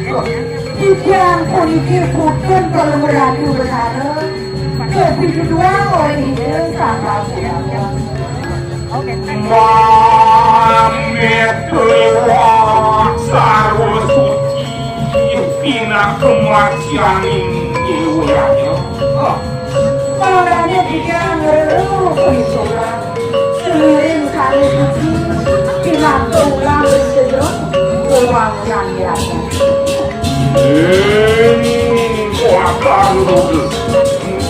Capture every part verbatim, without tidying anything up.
Titiang puniki putun Palungguh Ratu Betara, kapiduduang olih Ida Sang Prabu Dharma. Mamit liwat sarwa suci, pinaka marcianing dewa raja. Mangdané titiang ngreru pisulang, ngiring sarwa suci, pinaka ulang sedeng, pembangunan diraja. Ing kuatan luhur.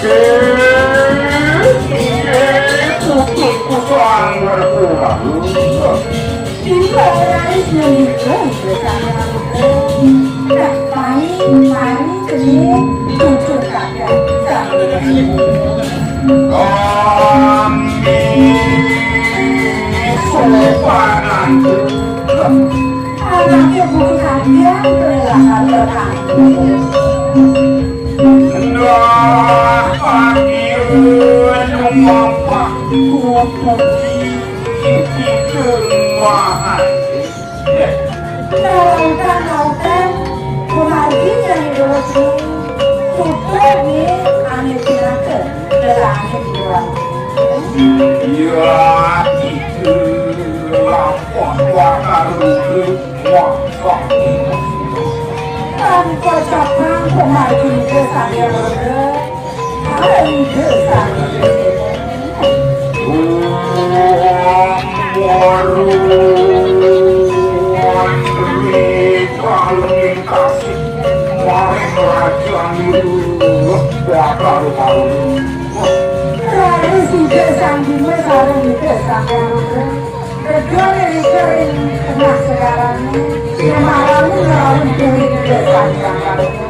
Nggih, nggih, putus kusang berkurang. Ing ora wis ngendika, Sang Prabu. Nah, mari, mari, kene cucuk kakek. Kami sopan. Anaknya butuh kajian, perilakan bertanggung. Nah, akhirnya mampak kutuki kita mahan. Nautan, nautan, kumargi jadi dosa. Sutra ni ane pinaka, lelaki dua. Ya, kita lampah wakar luka. Tanpa capang pemargi Ida Sang Hyang Rudra, Ida Sang Hyang Rudra. Waru, Sri Kalungin Kasih, Mareng Raja Niru, Bakal Malu. Raris Ida Sang Bima sareng Ida Sang Hyang Rudra. Kedua ring tengah segarané, nyemarang ngrawuh duit desa jangkar.